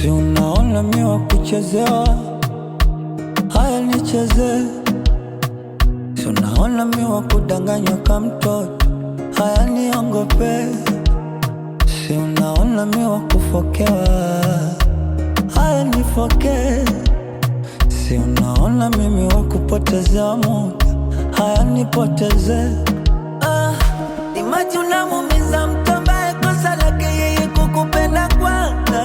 Si unaona mi wa kuchezewa, haya nichezee. Si unaona mi wa kudanganywa kama mtoto, haya niongope. Si unaona mi wa kufokewa, haya nifokee. Si unaona mimi wa kupoteza muda, haya nipoteze. Ah, imagine unamuumiza mtu ambaye kosa lake yeye kukupenda kwanza.